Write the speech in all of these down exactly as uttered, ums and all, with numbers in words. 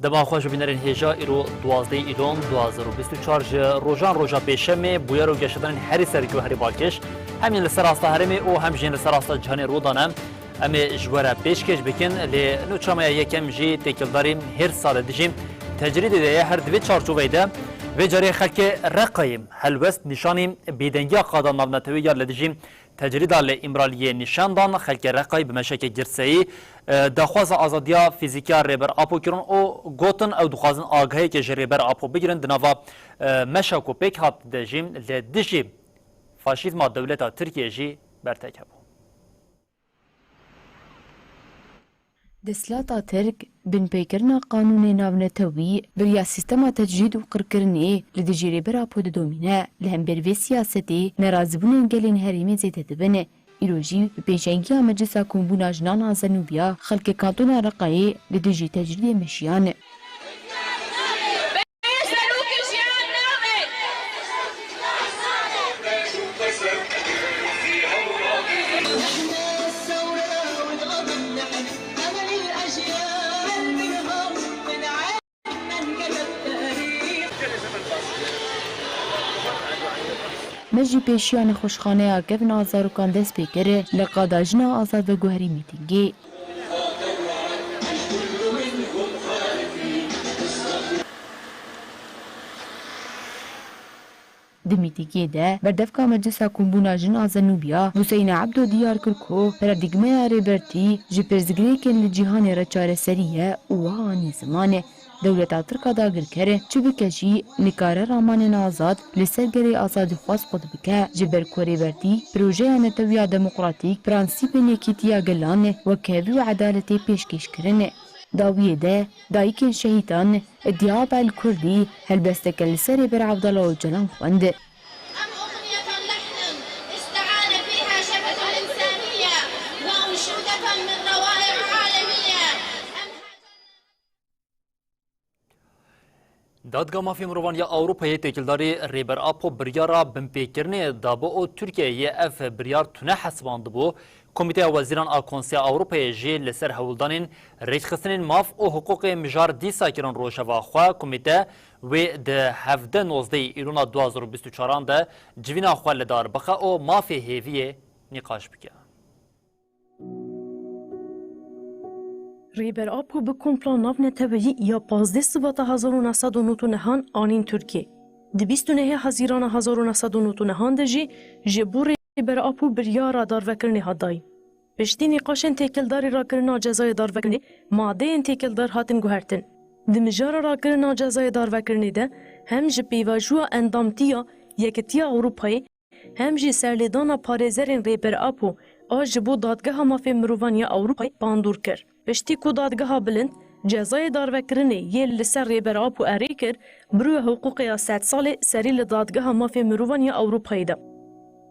Dema xweş bînerên hêja, îro duwazdeh îlon du hazar û bîst û çar ji rojan roja pêşemê, bûyer û geşedanên herî sereke û herî balkêş, hem yên li ser asta herêmê û hem jî yên li ser asta cihanê rû dane. Em ê ji we re pêşkêş bikin, lê nûçemeya yekem jî têkildarî hêrsa li dijî tecrîdê de ye. Her di vê çarçoveyê de vê carê xelkê Reqayê helwest nîşanî bêdengiya qada navnetewî ya li dijî tecrîda li Îmraliyê nîşan dan. Xelkê Reqayê bi meşeke girseyî, e, daxwaza azadiya fîzîkî ya Rêber Apo kirin û gotin, ew dixwazin agahiyeke ji Rêber Apo bigirin. Di nava, e, meşa ku pêk hat de jî li dijî faşîzma dewleta Tirkiyê jî bertek hebû. Desthilata Tirk, binpêkirina qanûnê navnetewî, bi riya sîstema tecrîd û qirkirinê li dijî Rêber Apo didomîne. Li hember vê siyasetê nerazîbûnên gelên herêmê zêde dibin. Îro jî bi pêşengiya Meclisa Kombûna Jinan a Zenûbiya, xelkê Kantona Reqayê li dijî tecrîdê meşiyan. Me jî pêşiya nexweşxaneya kevna zarokan dest pê kir, li qada jina azad veguherî mîtingê. Di mîtingê de berdevka Meclisa Kombûna Jin a Zenûbiya Huseyna Ebdo diyar kir ku paradîgmeya Rêbertî ji pirsgirêkên li cîhanê re çareserî ye û wiha anî ziman, dewleta Tirk a dagirker çi bike jî nikare ramanên azad li ser gerê azadîxwaz qut bike, ji ber ku Rêbertî projeya netewiya demokratîk, prensîpên yekîtiya gelan, wekhevî û edaletê pêşkêş kirin. Dawiyê de dayikên şehîdan Diab el Kurdî helbesteke li ser Rêber Evdala Ocalan xwend. أم أغنية لحن استعان فيها شبه الإنسانية وأنشودة من روائع عالمية. Dadgeha Mafê Mirovan ya Ewropayê têkildarî Rêber Apo biryara binpêkirinê dabû û Tirkiyeyê ev biryar tune hesibandibû. Komîteya Wezîran a Konseya Ewropayê jî li ser hewldanên rêkxistinên maf û hiqûqê mijar dîsa kirin rojeva xwe. Komîte wê di hevdeh nozdehê Îlona du hazar û bîst û çaran de civîna xwe li dar bixe û mafê hêviyê nîqaş bike. Rêber Apo bi kompla navneteweyî ya pazdeh Sibata hezar û neh sed û nod û nehan anîn Tirkiyê. Di bîst û nehê Hezîrana hezar û neh sed û nod û nehan de jî ji bo Rêber Apo biryara darvekirinê hat dayîn. Piştî nîqaşên têkildarî rakirina cezayê darvekirinê, madeyên têkildar hatin guhertin. Di mijara rakirina cezayê darvekirinê de hem ji pêvajoya endamtiya Yekitiya Ewropayê hem jî serlêdana parêzerên Rêber Apo a ji bo Dadgeha Mafê Mirovan ya Ewropayê bandor kir. Piştî ku Dadgeha Bilind cezayê darvekirinê yê li ser Rêber Apo erê kir, bi rûyê hiqûqê ya sedsalê serî li Dadgeha Mafê Mirovan ya Ewropayê da.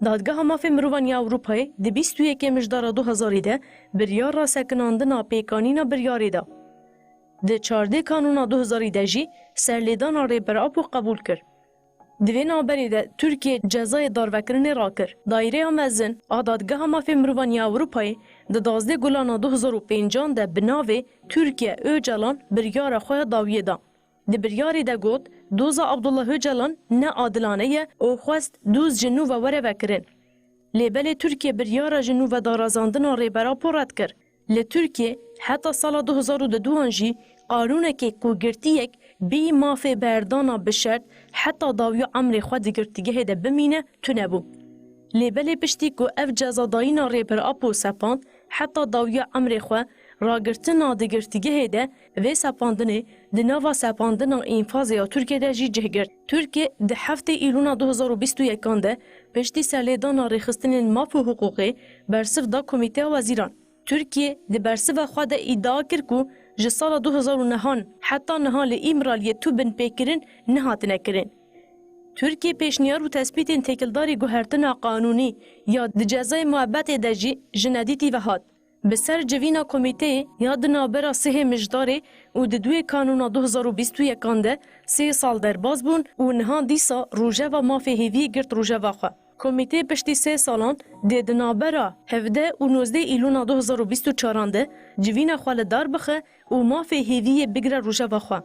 Dadgeha Mafê Mirovan ya Ewropayê di bîst û yekê Mijdara du hezarî de biryara sekinandina pêkanîna biryarê da. Di çardê Kanûna du hezarî de jî serlêdana Rêber Apo qebûl kir. Di vê navberê de Tirkiye cezayê darvekirinê rakir. Daîreya Mezin a Dadgeha Mafê Mirovan ya Ewropayê di duwazdeh Gulana du hezar û pêncan de bi navê Tirkiye Ocalan biryara xwe ya dawiyê da. Di biryarê de got, doza Abdullah Ocalan ne adilane ye û xwest doz ji nû ve were vekirin. Lê belê Tirkiye biryara ji nû ve darazandina Rêber Apo red kir. Li Tirkiyê heta sala du hezar û duduan jî qanûnekê ku girtiyek bî mafê berdana bi şert heta dawiya emrê xwe di girtîgehê de bimîne tune bû. Lê belê piştî ku ev cezadayîna Rêber Apo sepand, heta dawiya emrê xwe ragirtina di girtîgehê de vê sepandinê di nava sepandina înfazê ya Tirkiyê de jî cih girt. Tirkiye di heftê Îlona du hezar û bîst û yekan de piştî serlêdana rêxistinên maf û hiqûqê bersiv da Komîteya Wezîran. Tirkiye di bersiva xwe de îdia kir ku ji sala du hezar û nehan heta niha li Îmraliyê tu binpêkirin nehatine kirin. Tirkiye pêşniyar û tespîtên têkildarî guhertina qanûnî ya di cezayê muebetê de jî ji nedîtî ve hat. Bi ser civîna komîteyê ya di navbera sihê Mijdarê û di duê Kanûna du hezar û bîst û yekan de sê sal derbas bûn û niha dîsa rojeva mafê hêviyê girt rojeva xwe. Komîtê piştî sê salan dê di navbera hevdeh û nozdeh Îlona du hezar û bîst û çaran de civîna xwe li dar bixe û mafê hêviyê bigire rojeva xwe.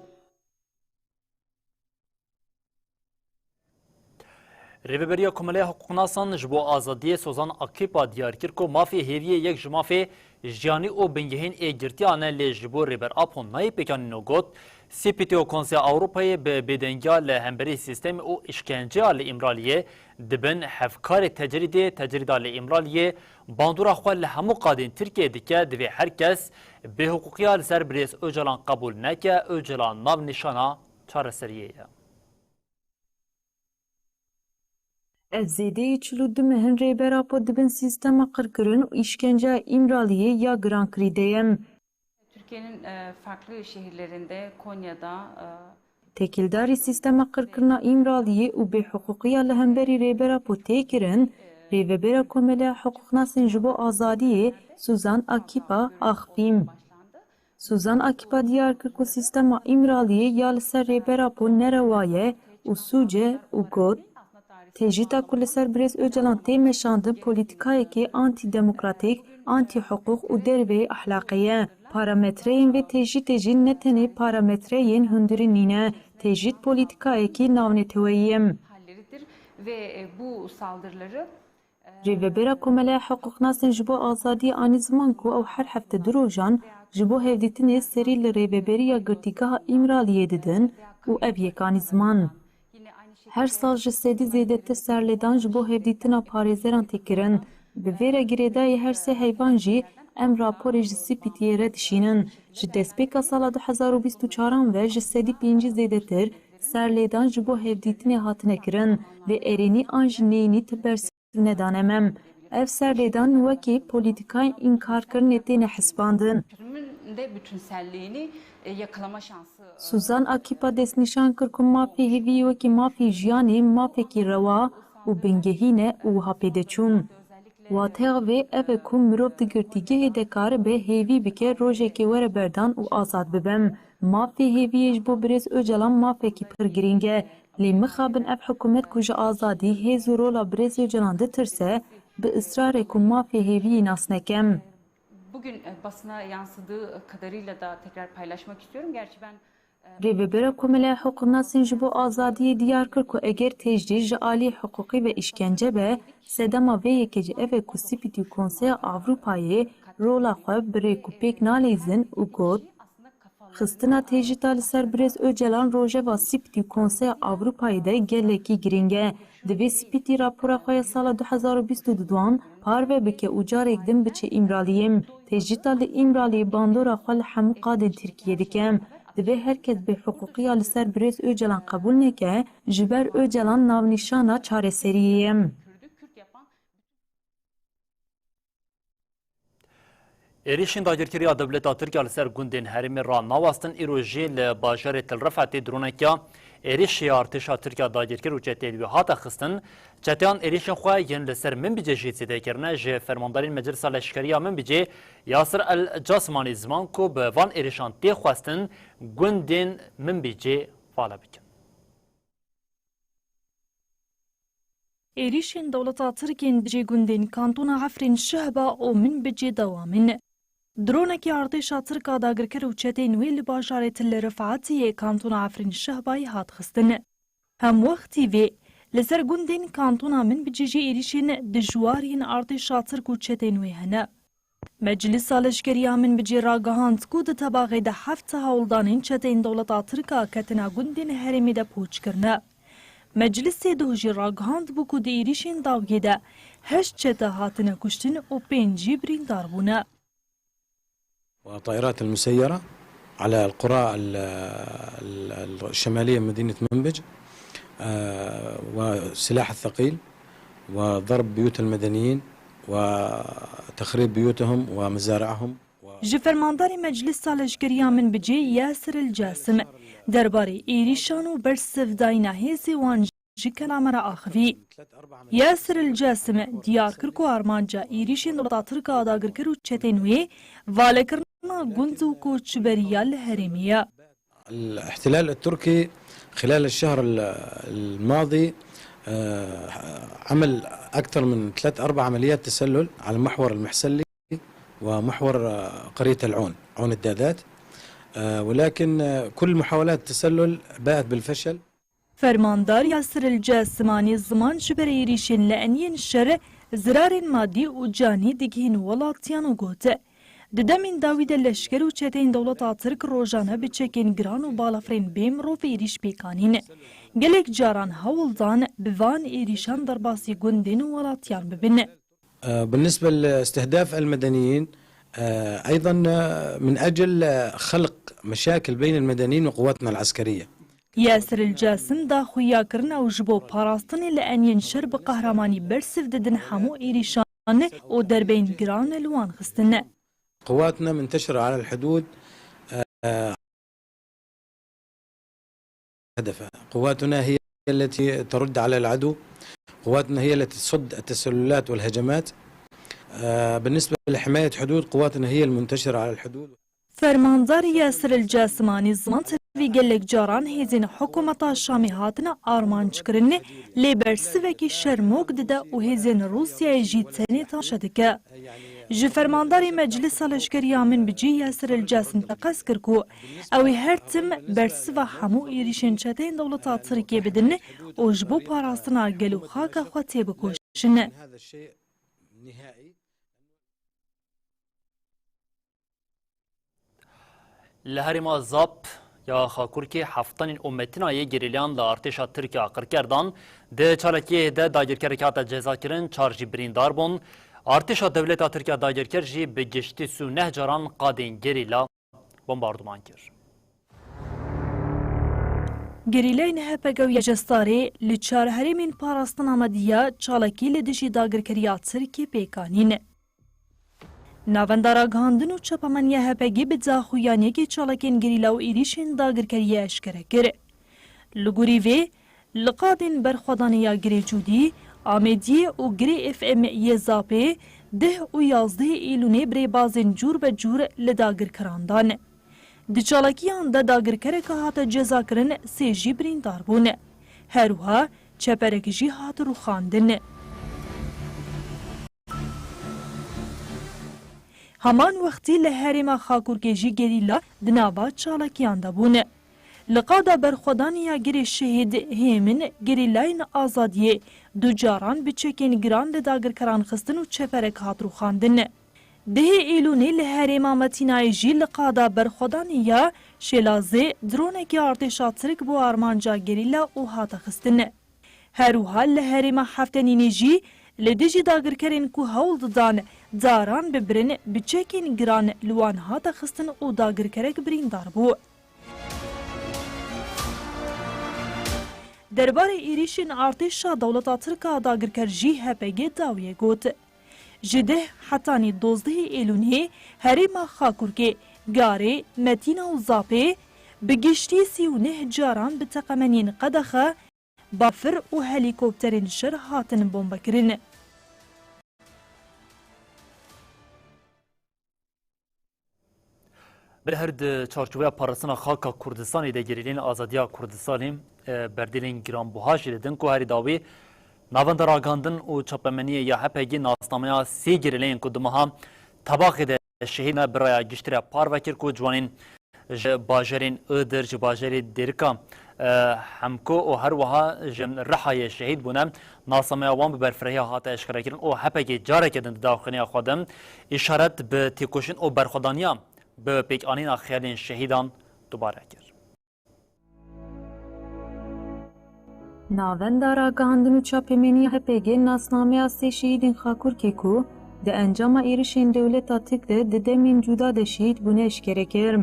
Rêveberiya Komeleya Hiqûqnasan ji bo Azadiyê Sozan Akîpa diyar kir ku mafê hêviyê yek ji mafê jiyanî û bingehîn ê girtiyan e, lê ji bo Rêber Apo nayê pêkanîn û got, C P T û Konseya Ewropayê bi bêdengiya li hemberî sîstemê û îşkenceya li Îmraliyê dibin hevkarê tecrîdê, tecrîda li Îmraliyê bandora xwe li hemû qadên Tirkiyê dike, divê her kes bêhiqûqiya li ser Birêz Ocalan qebûl neke, Ocalan navnîşana çareseriyê ye. Ev zêdeyî çil û du meh in Rêber Apo dibin sîstema qirkirin û îşkenceya Îmraliyê ya girankirî de ye. Türkiye'nin, e, farklı şehirlerinde, Konya'da, e, Têkildarî sîstema qirkirina Îmraliyê û bêhiqûqiya li hemberî Rêber Apo tê kirin, Rêvebera Komeleya Hiqûqnasên ji bo Azadiyê Suzan Akîpa axivî. Suzan Akîpa diyar kir ku sîstema Îmraliyê ya li ser Rêber Apo nerewa ye û sûc e û got, tecrîta ku li ser Birêz Ocalan tê meşandin polîtîkayekê antîdemokratîk, antîhiqûq û derveyî ehlaqê ye. Parametreyên vê tecrîtê jî ne tenê parametreyên hundirî nîne, tecrît polîtîkayekî navneteweyî ye. Halleridir ve, e, bu saldırıları Rêvebera Komeleya Hiqûqnasên ji bo Azadiyê anî ziman ku ew her hefte du rojan ji bo hevdîtinê serî li Rêveberiya Girtîgeha Îmraliyê didin û ev yek anî ziman. Her sal ji sedî zêdetir serlêdan ji bo hevdîtina parêzeran tê kirin. Bi vê re girêdayî her sê heyvan jî em raporê ji C P T'yê re dişînin. Ji destpêka sala du hezar û bîst û çaran ve ji sedî pêncî zêdetir serlêdan ji bo hevdîtinê hatine kirin. Vê erênî an jî neyînî ti bersiv nedane me. Ev serlêdan wekî polîtîkayên înkarkirinê têne hesibandin. Çözümün de bütünselliğini, e, yakalama şansı, e, Suzan Akîpa destnîşan kir ku mafê hêviyê wekî mafê jiyanê mafekî rewa û bingehîn e û wiha pê de çûn. Wateya vê ev e ku mirov di girtîgehê de karibe hêvî bike rojekê were berdan û azad bibe. Mafê hêviyê ji bo Birêz Ocalan mafekî pir girîng e. Lê mixabin ev hikûmet ku ji azadî, hêz û rola Birêz Ocalan ditirse, bi israr e ku mafê hêviyê nas neke. Bugün, e, basına yansıdığı kadarıyla da tekrar paylaşmak istiyorum. Gerçi ben, e, Rêvebera Komeleya Hiqûqnasên ji bo Azadiyê diyar kir ku eger tecrîd ji alî hiqûqî ve îşkence be, sedema vê yekê jî ev e ku C P T û Konseya Ewropayê rola xwe bi rêk û pêk nalîzin û got, xistina tecrîta li ser Birêz Ocalan rojeva C P T û Konseya Ewropayê de gelekî girîng e. Divê C P T rapora xwe ya sala du hezar û bîst û duan parve bike û carek din biçe Îmraliyê. Tecrîta li Îmraliyê bandora xwe li hemû qadên Tirkiyê dike. Divê her kes bêhiqûqiya li ser Birêz Ocalan qebûl neke, ji ber Ocalan navnîşana çareseriyê ye. Êrîşên dagirkirî ya dewleta Tirk ya li ser gundên herêmê ranawestin, îro jî li bajarê Til Rifetê dronekiya êrîşê ya artêşa Tirk ya dagirkir û çeteyên wî hate xistin. Çeteyan êrîşên xwe yên li ser Minbicê jî zêde kirine. Ji fermandarên Meclisa Leşkerî ya Minbicê Yasir El Casim anî ziman ku bi van êrîşan tê xwestin gundên Minbicê vala bikin. Êrîşên dewleta Tirk yên dijî gundên kantona Efrîn Şehba û Minbicê dewam in. Dronekî artêşa Tirk a dagirker û çeteyên wê li bajarê Til Rifetê yê kantona Efrîn Şehbayê hat xistin. Hemwextî vê, li ser gundên kantona Minbicê jî êrîşên dijwar yên artêşa Tirk û çeteyên wê hene. Meclisa Leşkerî ya Minbicê ragihand ku di tebaxê de heft hewldanên çeteyên dewleta Tirk a ketine gundên herêmê de pûç kirine. Meclisê doh jî ragihand bû ku di êrîşên dawiyê de heşt çete hatine kuştin û pêncî birîndar bûne. وطائرات المسيرة على القرى ال-، ال-، ال-، الشمالية من مدينة منبج، آه، والسلاح الثقيل وضرب بيوت المدنيين وتخريب بيوتهم ومزارعهم و- Ji fermandarê Meclisa Leşkerî ya Minbicê Yasir El Casim derbarê êrîşan û bersivdayîna hêzê wan ji kenamera axivî. Yasir El Casim diyar kir ku armanca êrîşên dewleta Tirk a dagirker û çetên wê valekirina gund û koçberiya li herêmê ye. الاحتلال التركي خلال الشهر ال-، الماضي آه، عمل أكثر من ثلاث أربع عمليات تسلل على محور المحسلي ومحور، آه، قرية العون، عون الدادات. آه، ولكن، آه، كل محاولات التسلل باءت بالفشل. Fermandar Yasir El Casim anî ziman ji ber êrîşên li eniyên şer zirarên madî û canî digihîn welatiyan û got, Di demên dawî de leşker û çeteyên dewleta Tirk rojane bi çekên giran û balafirên bê mirov êrîş pêk anîn. Gelek caran hewl dan bi van êrîşan derbasî gundên û welatiyan bibin. آه، بالنسبة لاستهداف المدنيين، آه، أيضًا، آه، من أجل، آه، خلق مشاكل بين المدنيين وقواتنا العسكرية. Yasir El Casim daxuya kirin ew ji bo parastinê li eniyên şer bi qehremanî bersiv didin hemû êrîşan û derbeyên giran li wan xistin. قواتنا منتشرة على الحدود، آه، هدفها. قواتنا هي التي ترد على العدو، قواتنا هي التي تصد التسللات والهجمات. آه، بالنسبة لحماية حدود، قواتنا هي المنتشرة على الحدود. Fermandar Yasir El Casim anî ziman tevî gelek caran hêzên hikûmeta Şamê hatine armanc kirin, lê bersivekî şermok dide û hêzên Rûsyayê jî tenê temaşe dike. Ji fermandarê Meclisa Leşkerî ya Minbicî Yasir El Casim teqez kir ku ew ê her tim bersiva hemû êrîşên çeteyên dewleta Tirkiyê bidin û ji bo parastina gel û xaka xwe têbikoşin. Li herêma Zap ya Xakurkê heftanîn û Metîna yê gerîlayan li artêşa Tirk ya aqirker dan. Di çalakiyê de dagirkerek hate cezakirin, çar jî birîndar bûn. Artêşa dewleta Tirk ya dagirker jî bi giştî sî û neh caran qadên gerîla bombarduman kir. Gerîlayên H P G û Y J S A rê li çar herêmên parastina Mediya çalakî li dijî dagirkeriya Tirkiyê pêk anîn. Navenda Ragihandin û Çapemeniya H P G bi daxuyaniyekê çalakên gerîla û êrîşên dagirkeriyê eşkere kir. Li gorî vê, li qadên berxwedanê ya Girê Cûdî, Amêdiyê û Girê F M yê Zapê deh û yazdehê Îlûnê bi rêbazên cûr be cûr li dagirkeran dan. Di çalakiyan de dagirkereke hate cezakirin, sê jî birîndar bûn. Her wiha çeperek jî hat rûxandin. Heman wextî li herêma Xakurkê jî gerîla di nava çalakiyan de bûn. Li qada berxwedanê ya Girê Şehîd Hêmin gerîlayên Azadiyê du caran bi çekên giran li dagirkeran xistin û çeperek hat rûxandin. Dehê Îlûnê li herêma Metînayê jî li qada berxwedanê ya Şêlazê dronekî artêşa Tirk bû armanca gerîla û hate xistin. Her wiha li herêma Heftenînê jî li dijî dagirkerên ku hewl didan caran bibirin, bi çekên giran li wan hate xistin û dagirkerek birîndar bû. Derbarê êrîşên artêşa dewleta Tirk a dagirker jî H P G dawiyê got. Ji deh hetanî dozdehê Êlûnê herêma Xakurkê, Garê, Metîna û Zapê bi giştî sî û neh caran bi teqemeniyên qedexe, bafir û helîkopterên şer hatin bombekirin. Belê her di çarçoveya parastina xaka Kurdistanê de gerîlên Azadiya Kurdistanê, e, berdêlên giranbuha jî didin ku herî dawî Navenda Ragihandin û Çapemeniyê ya H P G nasnameya sê gerîleyên ku di meha Tebaxê de şehîd ne bi raya giştî re parve kir ku ciwanên ji bajarên Idir, ji bajarê Dêrika, e, Hemko û her wiha ji Rihayê şehîd bûne. Nasnameya wan bi berfirehî hate eşkerekirin û H P G careke din di daxuyaniya xwe de îşaret bi têkoşîn û berxwedaniya bi pêkanîna xeyalên şehîdan dubare kir. Navenda Ragihandin û Çapemenî ya H P G nasnameya sê şehîdên Xakurkê ku di encama êrişên dewleta Tirk de di demên cuda de şehîd bûne eşkere kir.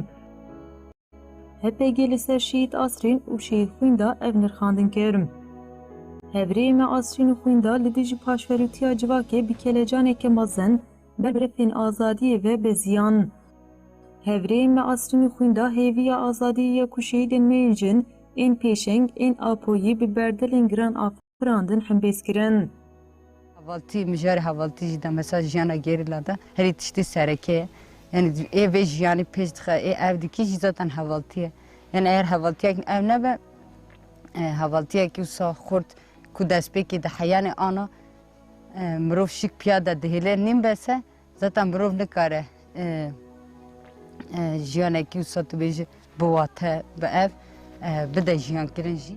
H P G li ser şehîd Asrîn û şehîd Xwînda ev nirxandin kir. Hevrêyê me Asrîn û Xwînda li dijî paşverûtiya civakê bi kelecaneke mezin ber bi refên azadiyê ve beziyan. Hevrêyê me Asrîn û Xwînda hêviya azadiyê ya ku şehîdên me yên jin, ên pêşeng, ên Apoyî bi berdêlên giran afirandin hembêz kirin. Hevaltî, mijarê hevaltî jî de mesela jiyana gerîla de herî tiştê sereke ye. Yani ê vê jiyanî pêş dixe, ê ev dikî jî zaten hevaltî ye. Yani eger hevaltiyek ev nebe, e, hevaltiyekî wisa xurt Ku destpêkê di heyanê ana, e, mirov şik piya de dihêle nîn bes e, zaten mirov nikare, e, e, jiyanekî wisa tu bêjî bi wate, bi ev, e, bide jiyan kirin jî.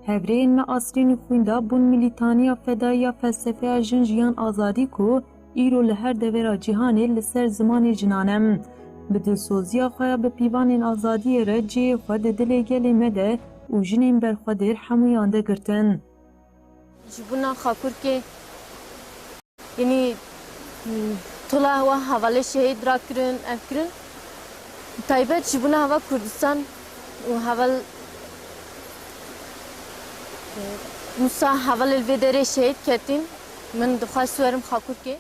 Hevrêyên me asrîn û xwînda bûn milîtaniya fedayî ya felsefeya jin, jiyan, azadî ku îro li her devera cîhanê li ser zimanê jinan e. Bi dilsoziya xwe ya bi pîvanên azadiyê re cihê xwe di dilê gelê me de û jinên berxwedêr hemûyan de girtin. Ji bona Xakurkê, yanî, tola hewa hevalê şehîd rakirin, ev kirin. Taybet ji bona heva Kurdistan û heval, e, wisa hevalê li vê derê şehîd ketîn, min dixwest werim Xakurkê.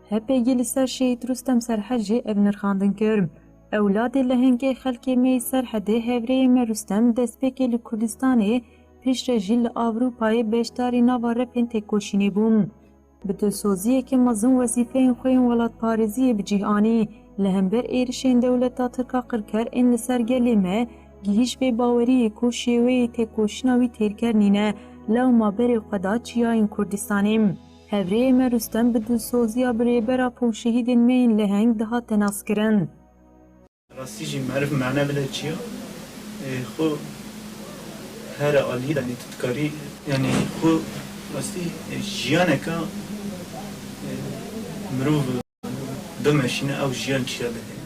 H P G li ser şehîd Rustem Serhed jî ev nirxandin kir. Ewladê lehengê xelkê me yê Serhedê hevrêyê me Rustem destpêkê li Kurdistanê, piştre jî li Ewropayê beşdarî nava refên têkoşînê bûn. Bi dilsoziyeke mezin wezîfeyên xwe yên welatparêziyê bi cih anî. Li hember êrişên dewleta Tirk a qirker ên li ser gelê me, gihîşt vê baweriyê ku şêweyê têkoşîna wî têrker nîne, lewma berê xwe da çiyayên Kurdistanê. Hevrêyê me Rustem bi dilsoziya bi rêbera pûl şehîdên me yên leheng dihate naskirin. Rastî jî meriv mane bile çiya, e, xwe here alî, yanî tu dikarî, yanî xwe rastî, e, jiyaneka, e, mirov bimeşîne, ew jiyan çiya dihê.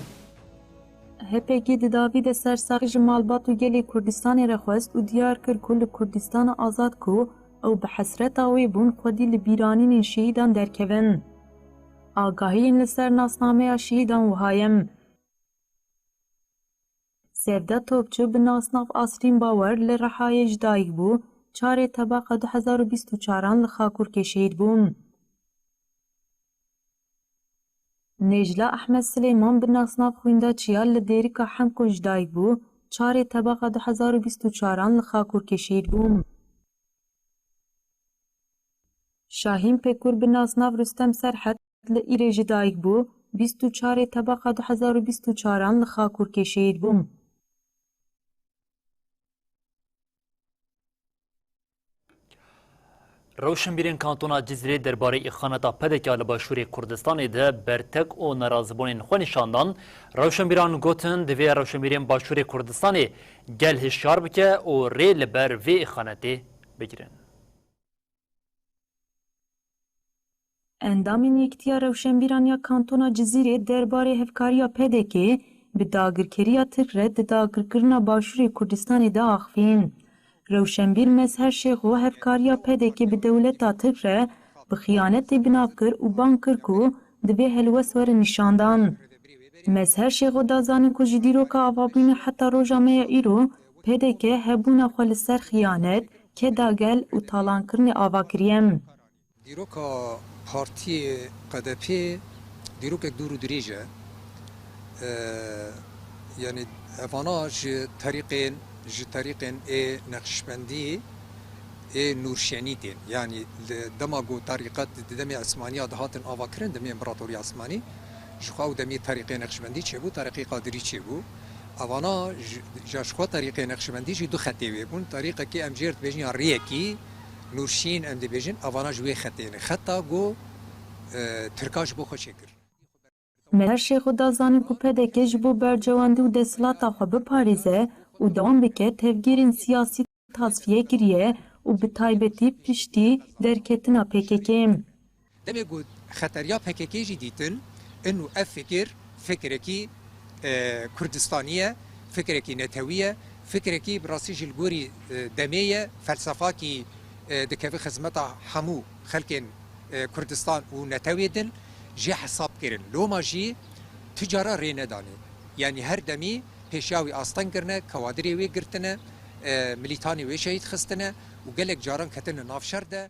H P G di dawî de sersaxî ji malbat û gelê Kurdistanê re xwest û diyar kir ku li Kurdistana azad ku ew bi hesreta wê bûn, xwedî li bîranînên şehîdan derkevin. Agahiyên li ser nasnameya şehîdan wiha ye. Sevda Topçu bi nasnav Asrîn Bawer li Rihayê ji dayik bû, çarê Tebaqa du hezar û bîst û çaran li Xakurkê şehîd bû. Necla Ehmed Silêman bi nasnav Xwînda Çiya li Dêrika Hemko ji dayik bû, çarê Tebaqa du hezar û bîst û çaran li Xakurkê şehîd bû. Şahîn Pekur bi nasnav Rustem Serhed li Îrê ji dayik bû, bîst û çarê Tebaqa du hezar û bîst û çaran li Xakurkê şehîd bû. Rewşenbîrên Kantona Cizîrê derbarê îxaneta P D K li Başûrê Kurdistanê de bertek û nerazibûnên xwe nîşan dan. Rewşenbîran gotin, divê rewşenbîrên Başûrê Kurdistanê gel hişyar bike û rê li ber vê îxanetê bigirin. Endamên Yekîtiya Rewşenbîran ya Kantona Cizîrê derbarê hevkariya P D K bi dagirkeriya Tirk re di dagirkirina Başûrê Kurdistanê de axivîn. Rewşenbîr Mezher Şêxo hevkariya P D K bi dewleta Tirk re bi xiyanetê bi nav kir û bang kir ku divê helwest were nîşandan. Mezher Şêxo da zanîn ku ji dîroka avabûnê heta roja me ya îro P D K hebûna xwe li ser xiyanet, keda gel û talankirinê ava kiriye. Dîroka partiyê Q D P dîrokek dûr û dirêj e. Ee, yanî evana ji terîqên, ji terîqên ê Neqşbendî, ê Nûrşenî tên. Yanî li dema ku terîqet di demê Esmaniya dihatin avakirin, demê Împaratoriya Esmanî, ji xwe ew demê terîqê Neqşbendî çêbû, terîqê Qadirî çêbû. Evana ji, ja ji xwe terîqê Neqşbendî jî du xetê wê bûn. Terîqekî em jê re dibêjin ya rêyekî, Nûrşîn em dibêjin, evana ji wê xetê ne. Xeta ku, e, Tirka ji bo xwe çêkir. Mezher Şêxo da zanîn ku P D K ji bo bercewendî û desthilata xwe biparêze û dewam bike, tevgêrên siyasî tasfiye kiriye û bi taybetî piştî derketina P K K. Demê ku xeteriya P K K jî dîtin, inu ev fikir, fikirekî, e, Kurdistanî ye, fikirekî netewî ye, fikirekî bi rastî jî li gorî, e, demê ye, felsefakî, e, dikeve xizmeta hemû xelkên, e, Kurdistan û netewê din jê hesab kirin. Loma jî tu cara rê nedanê. Yanî her demî pêşiya wî asteng kirine, kewadirê wê girtine, e, milîtanê wê şehîd xistine û gelek caran ketine nav şer de.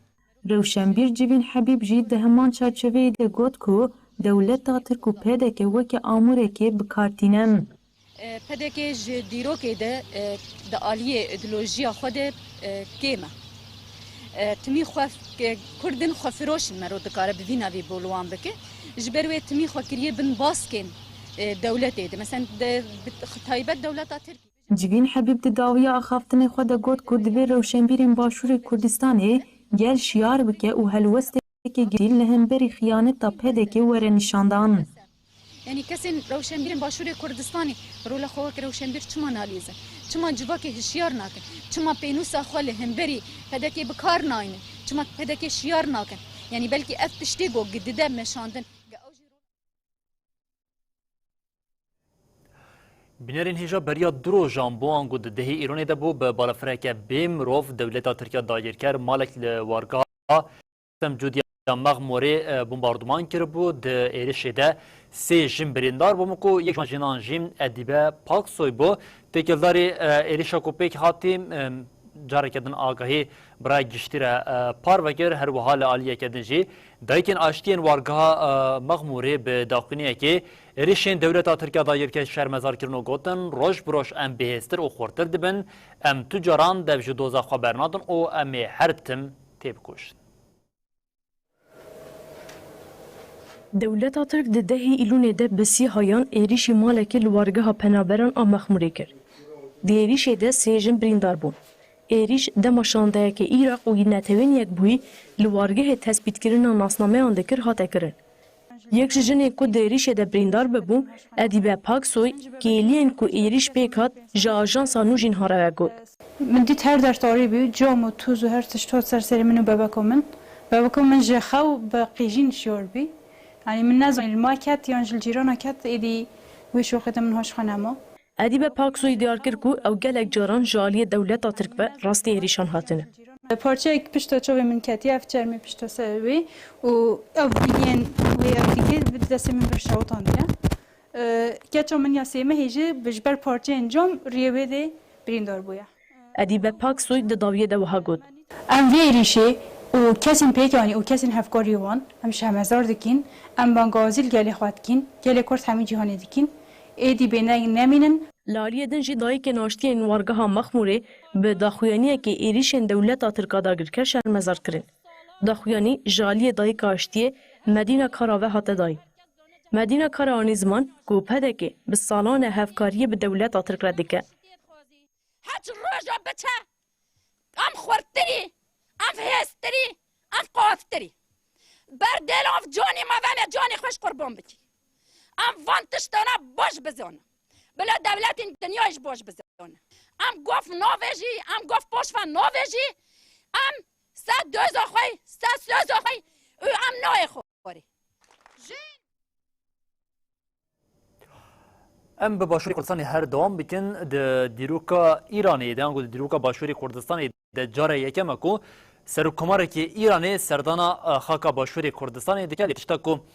Rewşenbîr Civîn Hebîb jî di heman çarçoveyê de got ku dewleta Tirk û P D K weke amûrekê bi kar tîne. E, P D K ji dîrokê de, e, di aliyê îdeolojiya xwe de, e, kêm e. E, timî xwe, e, Kurdin xwefiroş in, mero dikare bi vî navî bo li wan bike. Ji ber wê timî xwe kiriye bin baskên, e, dewletê de. Mesela de, bi taybet dewleta Tirkiyê. Civîn Hebîb di dawiya axaftinê xwe de got ku divê rewşenbîrên Başûrê Kurdistanê gel şiyar bike û helwesteke girî li hemberî xiyaneta P D K were nîşandan. Yanî kesên rewşenbîrên Başûrê Kurdistanê rola xwe wek rewşenbîr çima nalîzin? Çima civakê hişyar nakin? Çima pênûsa xwe li hemberî P D K bi kar naynin? Çima P D K şiyar nakin? Yanî belkî ev tiştê ku gi dide meşandin. Bînerên hêja beriya du rojan bû, ango di dehê Îronê de bû, bi balafireke bê mirov dewleta Tirk ya dagirker malek li wargeha Semcûdiya Mexmûrê, e, bombarduman kiribû. Di êrişê de sê jin birîndar bûn ku yek ji van jinan jî Edîbe Paksoy bû. Têkildarî, e, êrişa ku pêk hatî, e, careke din agahî bi raya giştî re, e, parve kir. Her wiha li aliyeke din jî dayikên aştiyên wargeha, e, Mexmûrê bi daxuyaniyekê êrişên dewleta Tirk ya dagirker şermezar kirin û gotin, roj bi roj em bihêztir û xurtir dibin, em tu caran dev ji doza xwe bernadin û em ê her tim têbikoşin. Dewleta Tirk di dehê Îlûnê de bi sîhayan êrîşî malekê li wargeha penaberan a Mexmûrê kir. Di êrîşê de sê jin birîndar bûn. Êrîş dema şandeyeke Îraq û Netewên Yekbûyî li wargehê tespîtkirina nasnameyan dikir hate kirin. Yek ji jinên ku di êrîşê de birîndar bibû, Edîbe Paksoy, kêliyên ku êrîş pêk hat, ji ajansa Nûjînha re ve got. Min dît her der tarî bû, cam û toz û her tişt hat ser serê min û bebeka min. Bebeka min ji xew bi qîjîn şiyar bû. Yanî min nezanî li ma ket yan ji li cîrana ket, êdî wê şoqê de min haş xwe nema. Edîbe Paksoyî diyar kir ku ew gelek caran ji aliyê dewleta Tirk ve rastî êrîşan hatine. Parçeyek pişta çavê min ketiye, ev çermê pişta ser wê û ev bîniyên wê ev dikê bi destê min bir şewtandiye. Keça min ya sêmehê jî bi ji ber parçeyên cam riyê wê dê birîndar bûye. Edîbe Paksoy di dawiyê de wiha got. Em vê êrîşê û kesên pêk anî û kesên hevkariyê wan em şermezar dikîn, em bangazî li gelê xwe dikîn, gelê Kurd hemî cîhanê dikîn, êdî bêdeng nemînin. Li aliyê din jî dayikên aştiyên wargeha Mexmûrê bi daxuyaniyekê êrîşên dewleta Tirk a dagirker şermezar kirin. Daxuyanî ji aliyê dayika aştiyê Medîna Kara ve hate dayîn. Medîna Kara anî ziman ku P D K bi salan e hevkariyê bi dewleta Tirk re dike. Heç roja biçe, em xurtirî, em hêztirî, em qaftirî. Ber dêl av canê me ve me canê xwe ji qurban bikî. Em van tiştana baş bizane. Bila dewletên dinyayê jî baş bizane. Em gov navêjî, em gov paşve navêjî, em ser doza xwe, ser soza xwe û em nayê xwarê. Em bi Başûrê Kurdistanê her dewam bikin. Di dîroka Îranê de, ango di dîroka Başûrê Kurdistanê de cara yekem e ku Serokkomarekî Îranê serdana, e, xaka Başûrê Kurdistanê dike. Lê tişta ku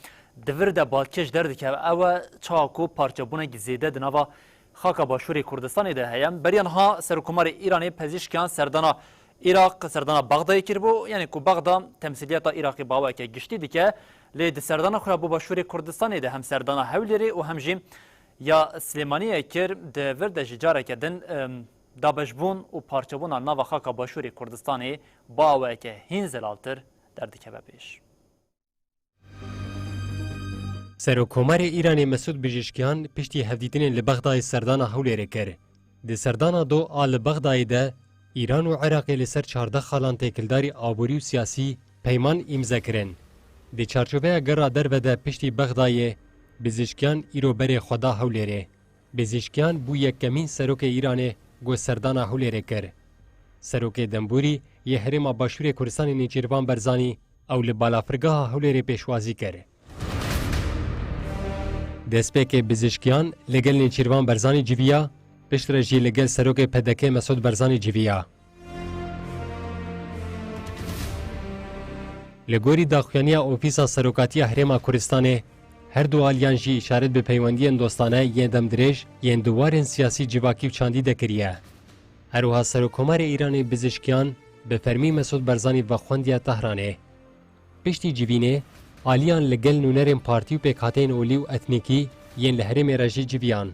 di vir de balkêş derdikeve ew e çawa ku parçebûnek zêde di nava xaka Başûrê Kurdistanê de heye. Beriya niha Serokkomarê Îranê Pezîşkiyan serdana Îraq, serdana Bexdayê kiribû, yanî ku Bexda temsîliyeta Îraqê bi awayeke giştî dike, lê di serdana xwe ya bo Başûrê Kurdistanê de hem serdana Hewlêrê û hem jî ya Silêmaniyê kir, di vir de jî careke din, em, dabeşbûn û parçebûna nava xaka Başûrê Kurdistanê bi awayeke hîn zelaltir derdikeve pêş. Serokkomarê Îranê Mesûd Pezîşkiyan piştî hevdîtinên li Bexdayê serdana Hewlêrê kir. Di serdana do a li Bexdayê de Îran û Iraqê li ser çardeh xalan têkildarî aborî û siyasî peyman îmze kirin. Di çarçoveya gera derve de piştî Bexdayê, Pezîşkiyan îro berê xwe da Hewlêrê. Pezîşkiyan bû yekemîn serokê Îranê ku serdana Hewlêrê kir. Serokê Dembûrî yê Herêma Başûrê Kurdistanê Nêçîrvan Berzanî ew li balafirgeha Hewlêrê pêşwazî kir. Destpêkê Pezîşkiyan li gel Nêçîrvan Berzanî civiya, piştre jî li gel serokê P D K Mesûd Berzanî civiya. Li gorî daxuyaniya Ofîsa Serokatiya Herêma Kurdistanê, her du aliyan jî îşaret bi peywendiyên dostane yên demdirêj yên di warên siyasî, civakî û çandî de kiriye. Her wiha Serokkomarê Îranê Pezîşkiyan bi fermî Mesûd Berzanî vexwendiye Tehranê. Piştî civînê, aliyan li gel nûnerên partî û pêkhateyên olî û etnîkî yên li herêmê re jî civiyan.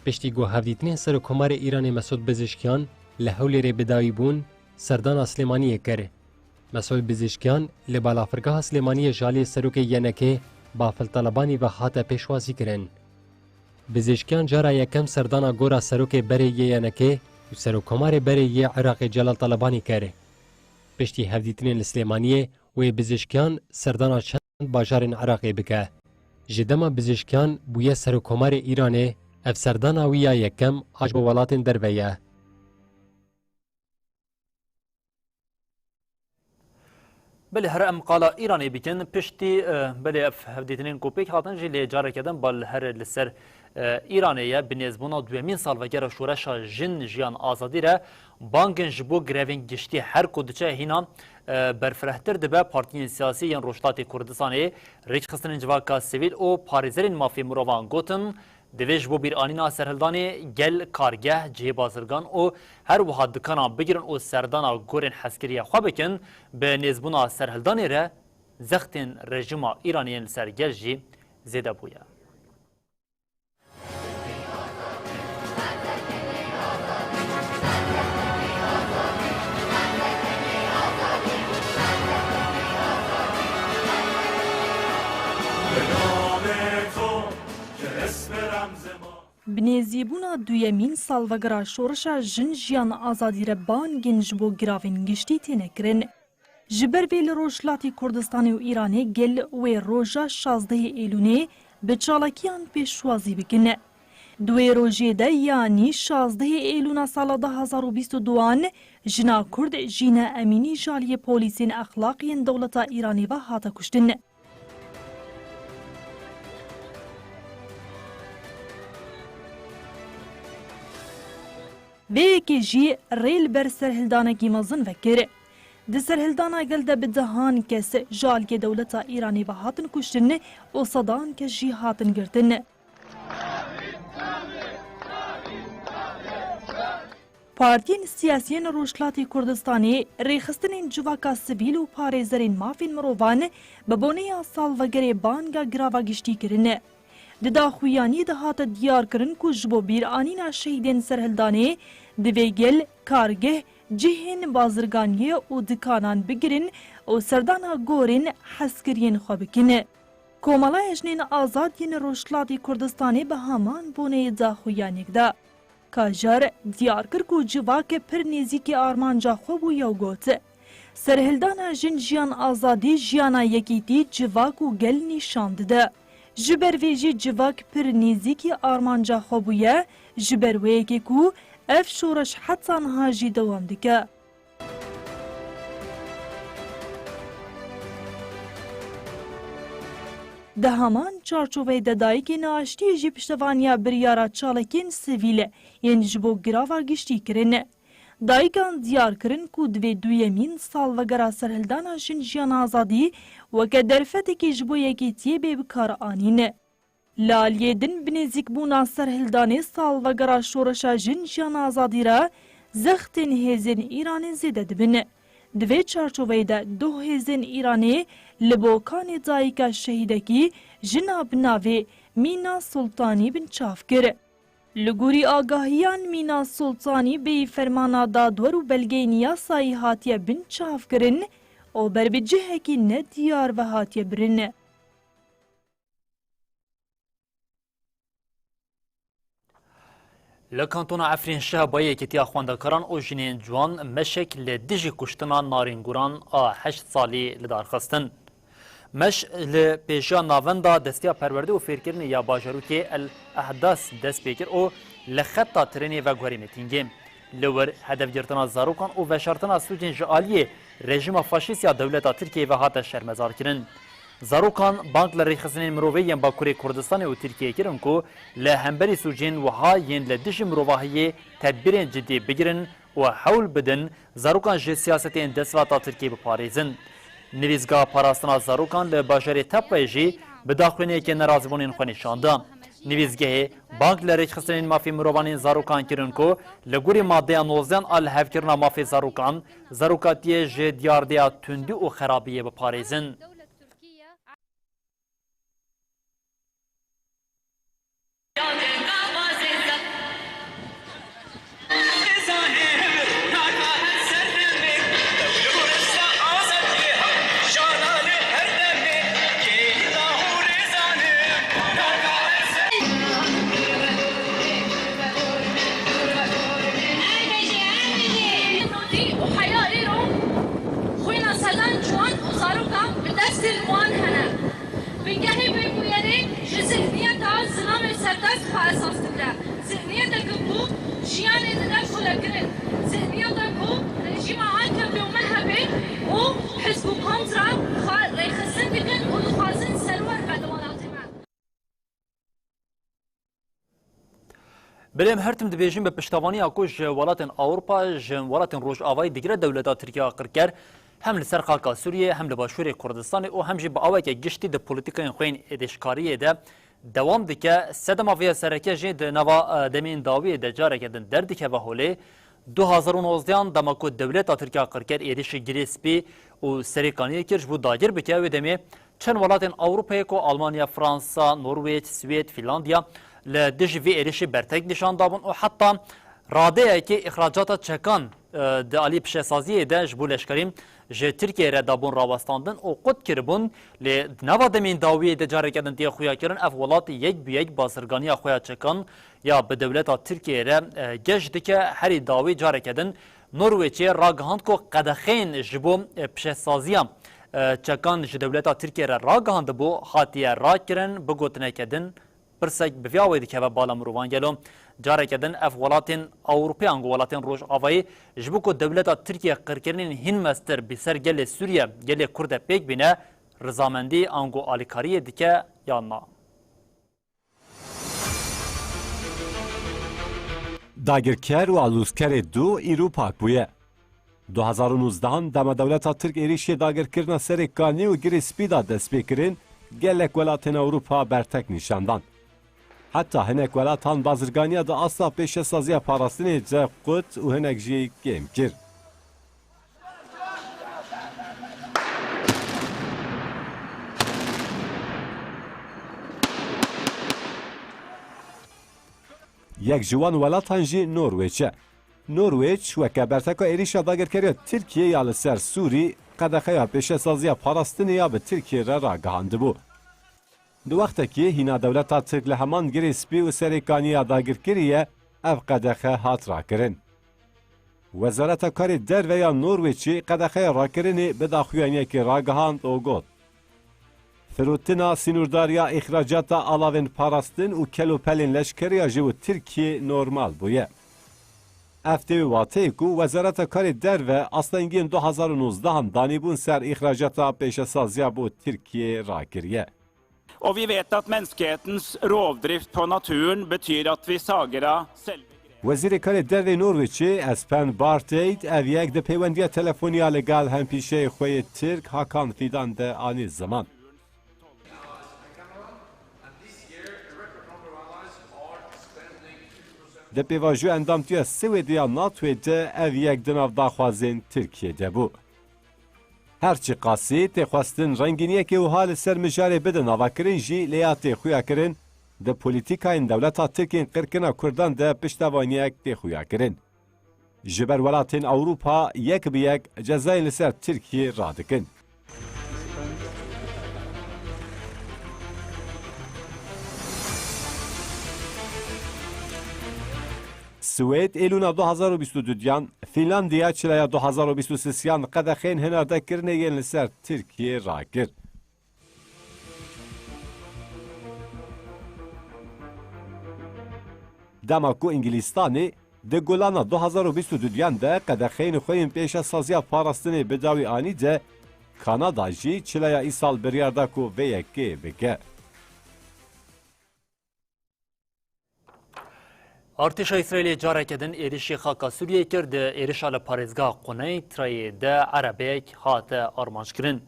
Piştî ku hevdîtinên Serokkomarê Îranê Mesûd Pezîşkiyan li Hewlêrê bi dawî bûn, serdana Silêmaniyê kir. Mesûd Pezîşkiyan li balafirgeha Silêmaniyê ji aliyê serokê Y N K'ê Bafil Talebanî ve hate pêşwazîkirin. Bizişkiyan cara yekem serdana gora serokê berê yê Y N K'ê û serokkomarê berê yê Iraqê Celal Talebanî kir. Piştî hevdîtinên li Silêmaniyê wê bizişkiyan serdana çend bajarên Iraqê bike. Ji dema bizişkiyan bûye serokkomarê Îranê, ev serdana wî ya yekem a ji bo welatên derve ye. Belê here em qala Îranê bikin. Piştî, e, belê ev hevdîtinên ku pêk hatin jî lê careke din bal here li ser, e, Îranê ye. Bi nêzbûna duyemîn salvegera şoreşa Jin Jiyan Azadî re bangên ji bo grevên giştî her ku diçe hîna, e, berfirehtir dibe. Partiyên siyasî yên Rojhilatê Kurdistanê, rêkxistinên civaka sivîl û parêzerên mafê mirovan gotin, Divê ji bo bîranîna serhildanê gel kargeh, cihê bazirgan û her wiha dikanan bigirin û serdana gorên heskiriyê xwe bikin, bi nêzbûna serhildanê re zextên rejîma Îranê yên li ser gel jî zêde bûye. Bi nêzîbûna duyemîn salvegera şoreşa Jin Jiyan Azadî re bangên ji bo giravên giştî têne kirin. Ji ber vê li Rojhilatê Kurdistanê û Îranê gel wê roja şazdehê Êlûnê bi çalakiyan pêşwazî bikin. Di wê rojê de, yanî şazdehê Êlûna sala du hazar û bîst û duan, jina Kurd Jîne Emînî ji aliyê polîsên exlaqî yên dewleta Îranê ve hate kuştin. Vê yekê jî rê li ber serhildanekî mezin vekir. Di serhildana gel de bi dehan kes ji aliyê dewleta Îranê ve hatin kuştin û sedan kes jî hatin girtin. Partiyên siyasî yên Rojhilatê Kurdistanê, rêxistinên civaka sivîl û parêzerên mafên mirovan bi boneya salvegerê banga girava giştî kirin. Di daxuyaniyê de hate diyarkirin ku ji bo bîranîna şehîdên serhildanê divê gel, kargeh, cihên bazirganiyê û dikanan bigirin û serdana gorên hezkiriyên xwe bikin. Komela Jinên Azad yên Rojhilatê Kurdistanê bi heman boneyê daxuyaniyek da. Kajar diyar kir ku civak pir nêzîkî armanca xwe bûye û got, Serhildana Jin Jiyan Azadî jiyana yekîtî, civak û gel nîşan dide. Ji ber vê jî civak pir nêzîkî armanca xwe bûye, ji ber wê yekê ku ev şoreş heta niha jî dewam dike. Di heman çarçoveyê de dayikên aştiyê jî piştevaniya biryara çalakiyên sivîl yên ji bo girava giştî kirin. Dayikan diyar kirin ku divê duyemîn salvegera serhildana Jin Jiyan Azadî weke derfetekê ji bo yekîtiyê bê bikaranîn. Li aliyê din bi nêzîkbûna serhildanê salvegera şoreşa Jin Jiyan Azadî re zextên hêzên Îranê zêde dibin. Di vê çarçoveyê de doh hêzên Îranê li Bokanê dayika şehîdekî jina bi navê Mîna Sultanî binçav kir. Li gorî agahiyan Mîna Sultanî bêyî fermana dadwer û belgeyên yasayî hatiye binçavkirin û ber bi cihekî nediyar ve hatiye birin. Li Kantona Efrîn şeha bayê Yekîtiya Xwendekaran û Jinên Ciwan meşek li dijî kuştina Narîn Guran a heşt salî li dar xistin. Meş li pêşiya Navenda Destiya Perwerdê û Fêrkirinê ya bajarokê El Ehdas dest pê kir û li xeta trênê veguherî mîtîngê. Li wir hedefgirtina zarokan û veşartina sûcên ji aliyê rejîma faşîst ya dewleta Tirkiyeyê ve hate şermezarkirin. Zarokan bang li rêxistinên mirovê yên Bakurê Kurdistanê û Tirkiyeyê kirin ku li hemberî sûcên wiha yên li dijî mirovahiyê tedbîrên cidî bigirin û hewl bidin zarokan ji siyasetên desthilata Tirkiyê biparêzin. Nivîsgeha Parastina Zarokan li bajarê Tepqayê jî bi daxuyaniyekê nerazîbûnên xwe nîşan da. Nivîsgehê bang li rêkxistinên mafê mirovan ên zarokan kirin ku li gorî madeya nozdehan a lihevkirina mafê zarokan, zarokatiyê ji diyardeya tundî û xerabiyê biparêzin. Belê em her tim dibêjin bi piştevaniya ku ji welatên Ewropa, ji welatên Rojavayî digire dewleta Tirkiye qirker, hem li ser xaka Sûriyê, hem li Başûrê Kurdistanê û hem jî bi aweke giştî di polîtîkayên xwe yên êdîşkariyê de dewam dike. Sedema vê ya sereke jî di nava, e, demên dawiyê de careke din derdikeve holê. Du hazar û nozdehan dema ku dewleta Tirkiye qirker êrişî Girê Spî û Serê Kaniyê kir ji bo dagir bike, wê demê çend welatên Ewropayê ku Almanya, Fransa, Norwêc, Swêd, Fînlandiya li dijî vê êrişî bertek nîşan dabûn û heta radeyekê îxracata çekan, e, di alî pişesaziyê de ji bo leşkerî ji Tirkiyeyê re dabûn rawestandin û qut kiribûn. Lê di nava demên dawiyê de careke din tê xuyakirin, ev welat yek bi yek bazirganiya xwe ya çekan ya bi dewleta Tirkiyeyê re, e, geş dike. Herî dawî careke din Norwêçê ragihand ku qedexeyên ji bo, e, pişesaziya, e, çekan ji dewleta Tirkiyeyê re ragihandibû hatiye rakirin. Bi gotineke din, pirsek bi vî awayî dikeve bala mirovan, gelo careke din ev welatên Ewropî ango welatên Rojavayî ji bo ku dewleta Tirkiye qirkirinên hîn mestir bi ser gelê Sûriye, gelê Kurd de pêk bîne, rizamendî ango alîkariyê dike yan na? Dagirker û alozkerê du îro pak bûye. Du hazar û nozdehan dema dewleta Tirk êrîşê dagirkirina Serê Kanî û Girê Spî da dest pê kirin, gelek welatên Ewropa bertek nîşan dan. Heta hinek welatan bazirganiya di asta pêşesaziya parastinê de qut û hinek jî kêm kir. Yek ji wan welatan jî Norwêç e. Norwêç weke berteka êrîşa dagirkeriya Tirkiyê ya li ser Sûrî qedexeya pêşesaziya parastinê ya bi Tirkiyê re ragihandibû. Di wextekî hîna dewleta Tirk li heman Girê Spî û Serê Kanî ya dagir kiriye, ev qedexe hat rakirin. Wezareta Karê Derve ya Norwêçê qedexeya rakirinê bi daxuyaniyekê ragihand û got, firotina sînordariya îxracata alavên parastin û kelopelên leşkeriya ji bo Tirkiyê normal bûye. Ev tê wê wateyê ku Wezareta Karê Derve astengiyên du hazar û nozdehan danîbûn ser îxracata pêşesaziya bo Tirkiyê rakiriye. Og vi vet at menneskehetens rovdrift på naturen betyr at vi sager av selve Wezîrê Karê Dervê Norwêçê Espen Barth Eide ev yek di pêwendiya telefonî ya li gel hempîşeyê xwe yê Tirk Hakan Fidan de anî ziman. Di pêvajoya endamtiya Swêdê ya NATOyê de ev yek di nav daxwazên Tirkiyê de bû. Her çiqasî tê xwestin rengîniyekê wiha li ser mijarê bidin avakirin jî, lê ya tê xuyakirin di polîtîkayên dewleta Tirk ên qirkirina Kurdan de piştevaniyek tê xuyakirin. Ji ber welatên Ewropa yek bi yek cezayên li ser Tirkiyê radikin. Swêd êlûna du hazar û bîst û duyan, Fînlandiya çileya du hazar û bîst û sêyan qedexeyên hinardekirinê yên li ser Tirkiyê rakir. Dema ku Îngilîstanê di gulana du hazar û bîst û duyan de qedexeyên xwe yên pêşesaziya parastinê bi dawî anî de, Kanada jî çileya îsal biryar da ku vê yekê bike. Artêşa Îsraîlê careke din êrişî xaka Sûriyê kir, di êrişa li parêzgeha Quneyntrayê de erebeyek hate armanckirin.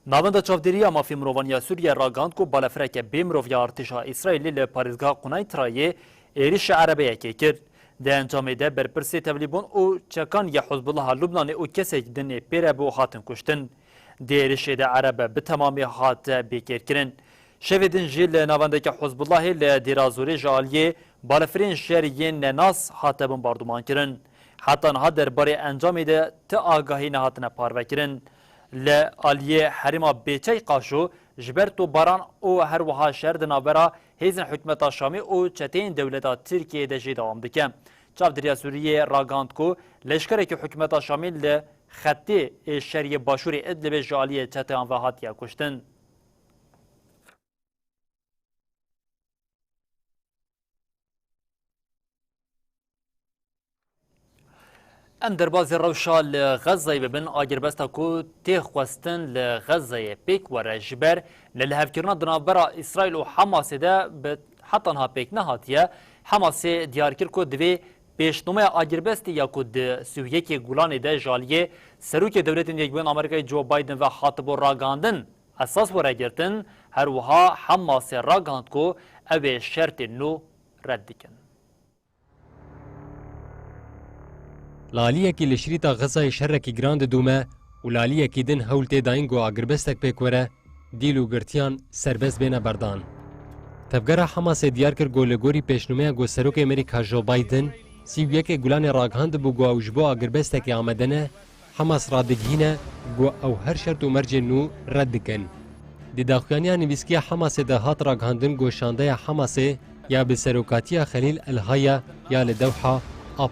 Navenda Çavdêriya Mafê Mirovan ya Sûriyê ragihand ku balafireke bê mirov ya artêşa Îsraîlê li parêzgeha Quneyntrayê êrişa erebeyekê kir. Di encamê de berpirsê tevlîbûn û çekan yê Hizbullaha Lubnanê û kesek din ê pê re bû hatin kuştin. Di êrişê de erebe bi temamî hate bêkêrkirin. Şevê din jî li navendeke Hizbullahê li Dêra Zorê ji aliyê balafirên şer yên nenas hate bombardumankirin. Heta niha derbarê encamê de ti agahî nehatine parvekirin. Li aliyê herêma Bêçey Qaşo ji ber topbaran û her wiha şer di navbera hêzên hikûmeta Şamê û çeteyên dewleta Tirkiyeyê de jî dewam dike. Çavdêriya Sûriyê ragihand ku leşkerekî hikûmeta Şamê li xetê ê şer yê başûrê Idlibê ji aliyê çeteyan ve hatiye kuştin. Em derbazî rewşa li Xezzeyê bibin. Agirbesta ku tê xwestin li Xezzeyê pêk were, ji ber li lihevkirina di navbera Îsraîl û Hamasê de bi heta niha pêk nehatiye. Hamasê diyar kir ku divê pêşnomeya agirbestê ya ku di sî û yekê Gulanê de ji aliyê Serokê Dewletên Yekbûyên Amerîkayê Joe Biden ve hatibû ragihandin, esas were girtin, her wiha Hamasê ragihand ku ew ê şertên nû red dikin. Li aliyekî li şirîta Xezayê şerekî giran didûme û li aliyekî din hewl tê dayîn ku agirbestek pêk were, dîl û girtiyan serbest bêne berdan. Tevgera Hamasê diyar kir ku li gorî pêşnûmeya ku Serokê Amerîka Joe Biden sî û yekê Gulanê ragihandibû ku ew ji bo agirbestekê amade ne, Hamas radigihîne ku ew her şert û mercên nû red dikin. Di daxuyaniya nivîskiya Hamasê de hat ragihandin ku şandeya Hamasê ya bi serokatiya Xelîl El Haya ya li Dewha a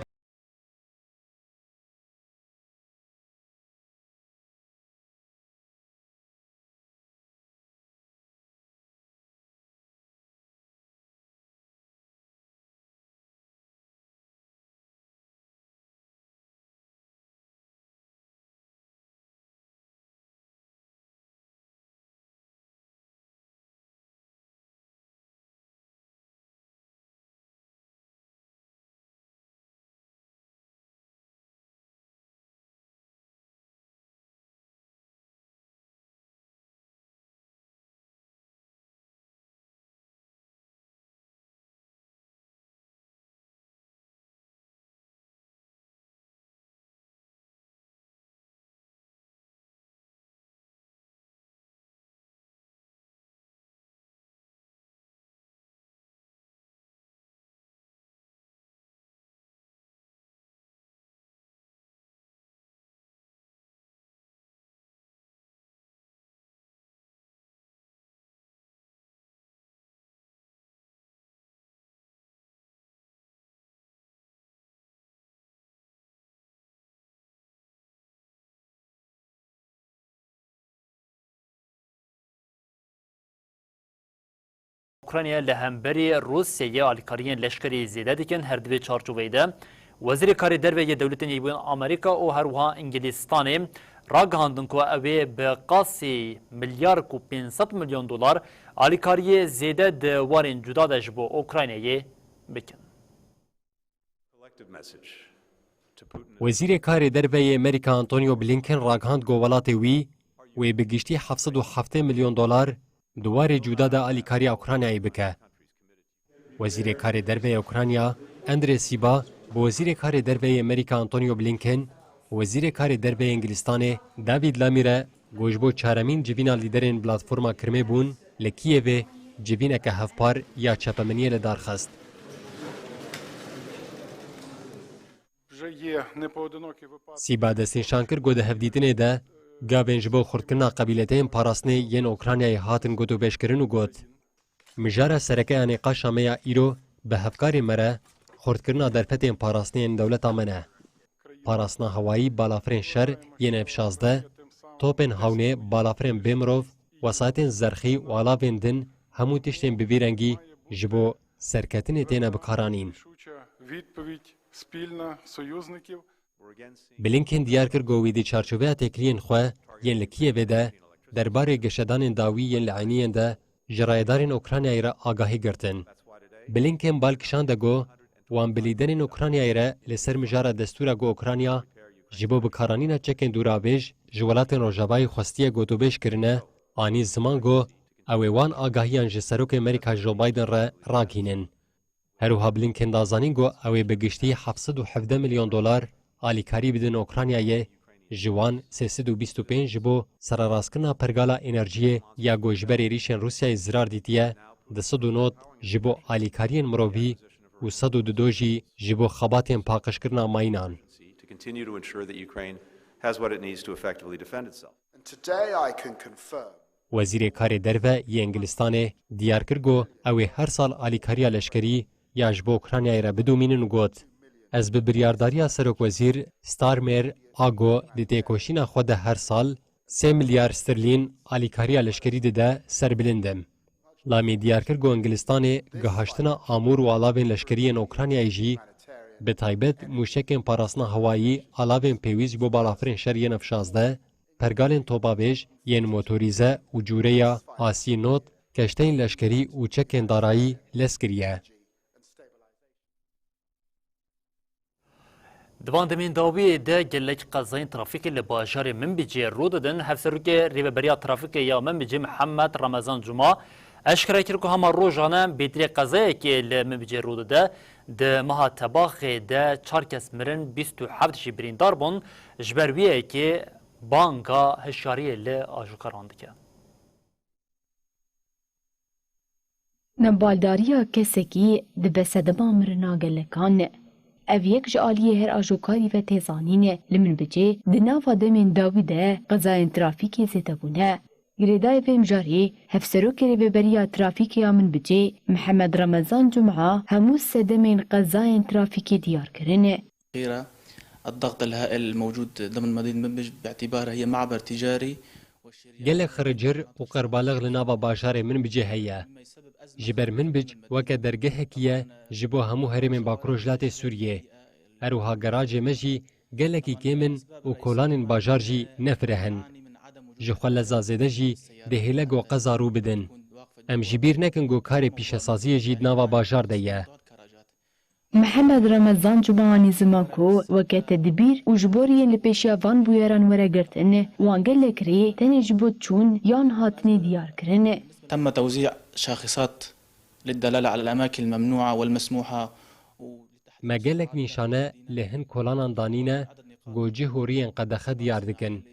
Ukrayna li hemberî Rûsyayê alîkariyên leşkerî zêde dikin. Her di vê çarçoveyê de Wezîrê Karê Derve yê Dewletên Yekbûyên Amerîka û her wiha Îngilîstanê ragihandin ku ew ê bi qasî milyar ku pênc sed milyon dolar alîkariyê zêde di warên cuda de ji bo Ukraynayê bikin. Wezîrê Karê Derve yê Amerîka Antonio Blinken ragihand ku welatê wî wê bi giştî heft sed û heftê milyon dolar di warê cuda de alîkariya Ukraynayê bike. Wezîrê Karê Derve yê Ukrayna Andrê Sîba bi Wezîrê Karê Derve yê Amerîka Antonio Blinken û Wezîrê Karê Derve yê Îngilîstanê David Lammy re ku ji bo çaremîn civîna lîderên Platforma Kirmê bûn, li Kîevê civîneke hevpar ya çapemeniyê li dar xist. Вже є непоодинокі випадки. Sîba destnîşan kir ku di hevdîtinê de gavên ji bo xurtkirina qebîleteyên parastinê yên Ukraynayê hatin gotûbêjkirin û got, Mijara sereke ya nîqaşa me ya îro bi hevkarê me re xurtkirina derfetên parastinê yên dewleta me ne. Parastina hewayî, balafirên şer yên F şazdeh, topên hewnê, balafirên bêmirov, wesayetên zerxî û alavên din, hemû tiştên bi vî rengî ji bo serketinê têne bikaranîn. Відповідь спільна союзників. Blinken diyar kir ku wî di çarçoveya têkiliyên xwe yên li Kîevê de derbarê geşedanên dawî yên li eynî yên de ji rayedarên Ukraynayê re agahî girtin. Blinken bal kişande ku wan bi lîderên Ukraynayê re li ser mijara destûra ku Ukrayna ji bo bikaranîna çekên dûravêj ji welatên Rojavayê xwestiye gotûbêj kirine, anî ziman ku ew ê wan agahiyan ji Serokê Amerîka Joe Biden re ragihînin. Her wiha Blinken da zanîn ku ew ê bi giştî heft sed û hevdeh milyon dolar alîkarî bidin Ukraynayê, ji wan sê sed û bîst û pênc ji bo sererastkirina pergala enerjiyê ya ku ji ber êrîşên Rûsyayê zirar dîtiye, du sed û nod ji bo alîkariyên mirovî û sed û du jî ji bo xebatên paqijkirina mayînan. To continue to ensure that Ukraine has what it needs to effectively defend itself. And today I can confirm Wezîrê Karê Derve yê Îngilistanê diyar kir ku ew ê her sal alîkariya leşkerî ya ji bo Ukraynayê re bidomînin û got, Ez bi biryardariya Serokwezîr Starmer a ku di têkoşîna xwe de her sal sê milyar sterlîn alîkariya leşkerî dide serbilind im. Lamî diyar kir ku Îngilistanê gihaştina amûr û alavên leşkerî yên Ukraynayê jî, bi taybet mûşekên parastina hewayî, alavên pêwîst ji bo balafirên şer yên F şazdeh, pergalên topavêj yên motorîze û cûreya A C nod, keşteyên leşkerî û çekên darayî lez kiriye. Di van demên dawiyê de gelek qezayên trafîkê li bajarê Minbicê rû didin. Hevserokê Rêveberiya Trafîkê ya Minbicê Mihemed Remezan Cuma eşkere kir ku hema rojane bêtirî qezayekê li Minbicê rû dide. Di meha Tebaxê de çar kes mirin, bîst û heft jî birîndar bûn. Ji ber wê yekê banga hişyariyê li ajokaran dike. Nembaldariya kesekî dibe sedema mirina gelekan. Ev yek ji aliyê her ajokarî ve tê zanîn. Li Minbicê di nava demên dawî de qezayên trafîkê zêde bûne. Girêdayî vê mijarê Hevserokê Rêveberiya Trafîkê ya Minbicê Mihemed Remezan Cuma hemû sedemên qezayên trafîkê diyar kirin. الأخيرة، الضغط الهائل الموجود ضمن مدينة منبج باعتبارها هي معبر تجاري. Gelek xiricir û qerbalix li nava bajarê Minbicê heye. Ji ber Minbic weke dergehekî ye ji bo hemû herêmên Bakur Rojhilatê Sûriyê. Her wiha garajê me jî gelekî kêm in û kolanên bajar jî ne fireh in. Ji xwe leza zêde jî dihêle ku qeza rû bidin. Em ji bîr nekin ku karê pîşesaziyê jî di nava bajar de ye. Mihemed Remezan Cuma anî ziman ku weke tedbîr û ji bo riyên li pêşiya van bûyeran were girtin, wan gelek rê tenê ji bo çûn yan hatinê diyar kirin. تم توزيع شاخصات للدلالة على الأماكن الممنوعة والمسموحة. Me gelek nîşane li hin kolanan danîne ku cih û riyên qedexe diyar dikin.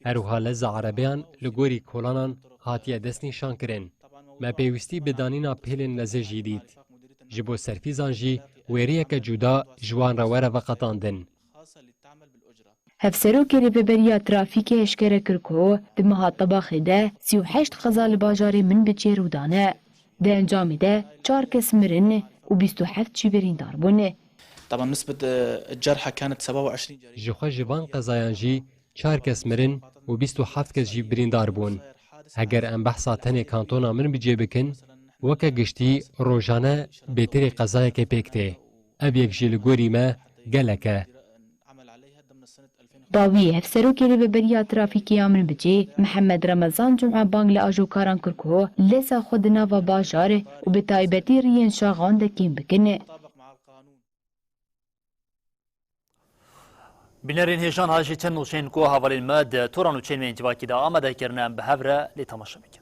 Her wiha leza erebeyan li gorî kolanan hatiye destnîşankirin. Me pêwîstî bi danîna pêlên lezê jî dît. Ji bo serfîzan jî wêriyeke cuda ji wan re were veqetandin. Hevserokê Rêveberiya Trafîkê eşkere kir ku di meha Tebaxê de sî û heşt qeza li bajarê Minbicê rû dane. Di encamê de çar kes mirin û bîst û heft jî birîndar bûn. طبعا نسبة الجرحى كانت سبعة وعشرين جريحة. Ji xwe ji van qezayan jî çar kes mirin û bîst û heft kes jî birîndar bûn. Heger em behsa tenê kantona Minbicê bikin, weke giştî rojane bêtirî qezayekê pêk tê. Ev yek jî li gorî me gelek e. Dawiyê Hevserokê Rêveberiya Trafîkê ya Minbicê Mihemed Remezan Cuma bang li ajokaran kir ku leza xwe di nava bajar û bi taybetî riyên şaxan de kêm bikin. Bînerên hêjan, ha jî çend nûçeyên ku hevalên me di toran û çênmeyên civakî de amade kirine, em bi hev re lê temaşe bikin.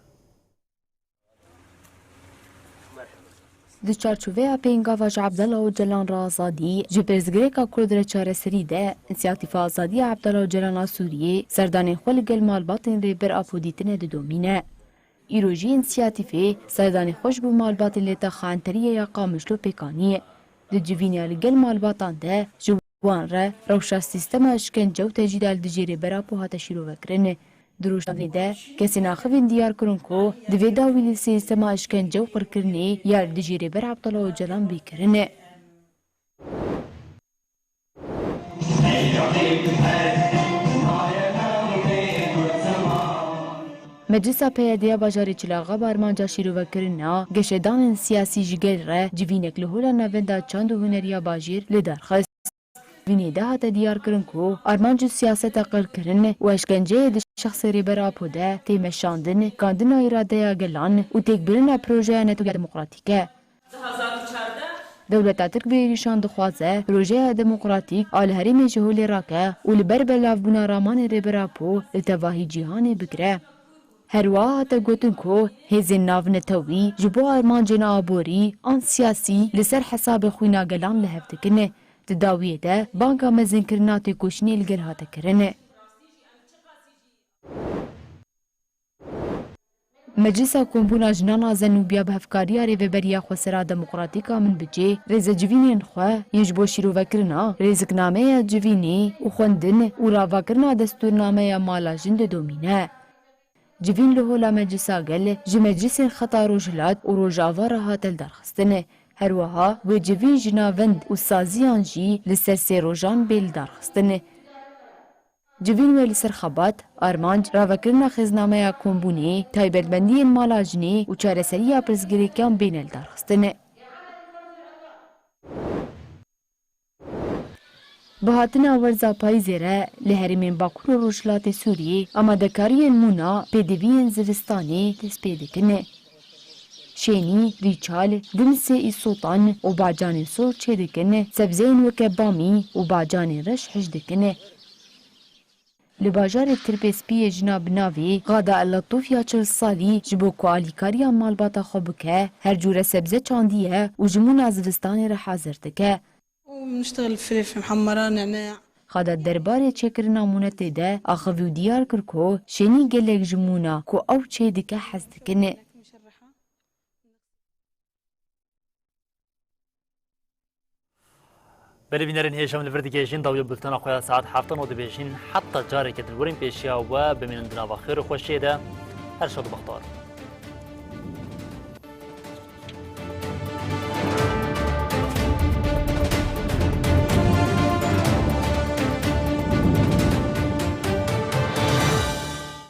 Di çarçoveya pêngava ji Abdullah Ocalan re azadî, ji pirsgirêka Kurd re çareserî de, Însiyatîfa Azadiya Abdullah Ocalan a Sûriyê serdanên xwe li gel malbatên Rêber Apo dîtine didomîne. Îro jî Însiyatîfê serdanê xwe ji bo malbatên li taxa Enteriyê ya Qamişlo pêk anî. Di civînê ya li gel malbatan de ji wan re rewşa sîstema îşkence û tecrîda li dijî Rêber Apo hate şîrovekirin. Di rojnameyê de kesên axivîn diyar kirin ku di vê dawî li sîstema îşkence û qirkirinê ya li dijî Rêber Abdullah Ocalan bê kirin. Meclisa P Y D'ya bajarê Çilagab armanca şîrovekirina geşedanên siyasî ji gel re civînek li Hola Navenda Çand û Huneriya Bajêr li dar xist. Civînê de hate diyarkirin ku armanc û siyaseta qirkirin û eşkenceyê di şexsê Rêber Apo de tê meşandin, kandina îradeya gelan û têkbirina projeya netewî ya demokratîk e. Dewleta Tirk bi êrîşan dixwaze projeya demokratîk a li herêmê ji holê rake û li ber belavbûna ramanê Rêber Apo li tevahî cîhanê bigire. Her wiha hate gotin ku hêzên navnetewî ji bo armancên aborî an siyasî li ser hesabê xwîna gelan li hev dikin. Di dawiyê de banga mezinkirina têkoşînê li gel hate kirin. Meclisa Kombûna Jinan a Zenûbiya bi hevkariya Rêveberiya Xwesera Demokratîk a Minbicê rêzecivînên xwe yên ji bo şîrovekirina rêziknameya civînê û xwendin û ravakirina destûrnameya mala jin didomîne. Civîn li Hola Meclisa Gel ji meclisên Xeta Rojhilat û Rojava re hate lidarxistin. Her wiha wê civîn ji navend û saziyan jî li ser sê rojan bê lidarxistin. Civîn wê li ser xebat, armanc, ravekirina xêznameya kombûnê, taybetmendiyên mala jinê û çareseriya pirsgirêkiyan bêne lidarxistin. Bi hatina werza payîzê re li herêmên Bakur û Rojhilatê Sûriyê amadekariyên mûna pêdiviyên zivistanê dest pê dikin. Şênî, rîçal, dimsê îsotan û bacanê sor çêdikin, sebzeyên weke bamî û bacanê reş hej dikin. Li bajarê Tirpê Spî yê jina bi navê Xada Latûf ya çil salî ji bo ku alîkariya malbata xwe bike, her cûre sebze çandiye û ji mûna zivistanê re hazir dike. وبنشتغل فلفل محمرة، نعناع. Xada derbarê çêkirina mûnetê de axivî û diyar kir ku şênî gelek ji mûna ku ew çêdike hez dikin. Belê bînerên hêja em li vir digihêjin dawiya bultena xwe ya saet heftan û dibêjin heta careke din werin pêşiya we bimînin di nava xêr û xweşiyê de. Her şad û bextewar.